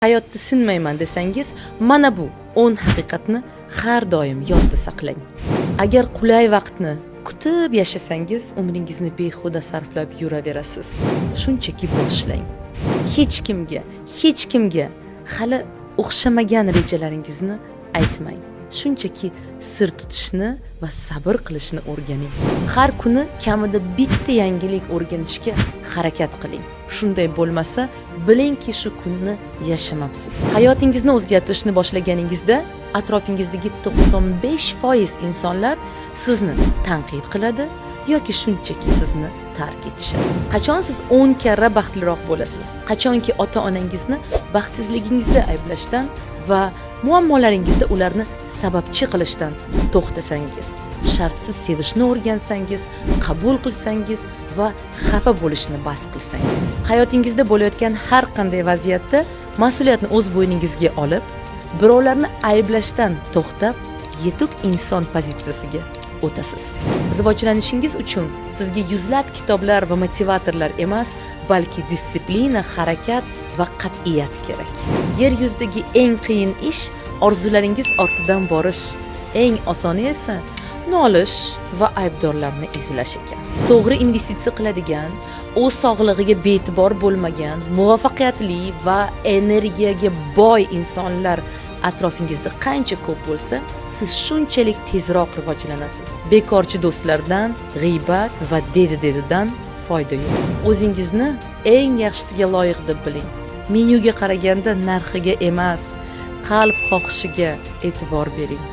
Hayotda sinmayman desangiz, mana bu 10 haqiqatni har doim yodda saqlang. Agar qulay vaqtni kutib yashasangiz, umringizni behuda sarflab yuraverasiz. Shunchaki boshlang. Hech kimga, hech kimga hali o'xshamagan rejalaringizni aytmang. Shunchaki sir tutishni va sabr qilishni o'rganing. Har kuni kamida bitta yangilik o'rganishga harakat qiling. Shunday bo'lmasa, bilingki, shu kunni yashamabsiz. Hayotingizni o'zgartirishni boshlaganingizda atrofingizdagi 95% insonlar sizni tanqid qiladi yoki shunchaki sizni tark etishadi. Qachon siz 10 karra baxtliroq bo'lasiz? Qachonki ota-onangizni baxtsizligingizda ayblashdan va muammolaringizda ularni sababchi qilishdan to'xtasangiz, shartsiz sevishni o'rgansangiz, qabul qilsangiz va xafa bo'lishni bas qilsangiz. Hayotingizda bo'layotgan har qanday vaziyatda mas'uliyatni o'z bo'yningizga olib, birovlarni ayblashdan to'xtab, yetuk inson pozitsiyasiga o'tasiz. Rivojlanishingiz uchun sizga yuzlab kitoblar va motivatorlar emas, balki дисциплина, harakat va qat'iyat kerak. Yer yuzidagi eng qiyin ish orzularingiz ortidan borish, eng osoni esa nolish va aybdorlarni izlash ekan. To'g'ri investitsiya qiladigan, o'z sog'lig'iga bee'tibor bo'lmagan, muvaffaqiyatli va energiyaga boy insonlar atrofingizda qancha ko'p bo'lsa, siz shunchalik tezroq rivojlanasiz. Bekorchi do'stlardan, g'iybat va dedi dedidan foyda yo'q. O'zingizni eng yaxshisiga loyiq deb biling. Menyuga qaraganda narxiga emas, qalb xohishiga e'tibor bering.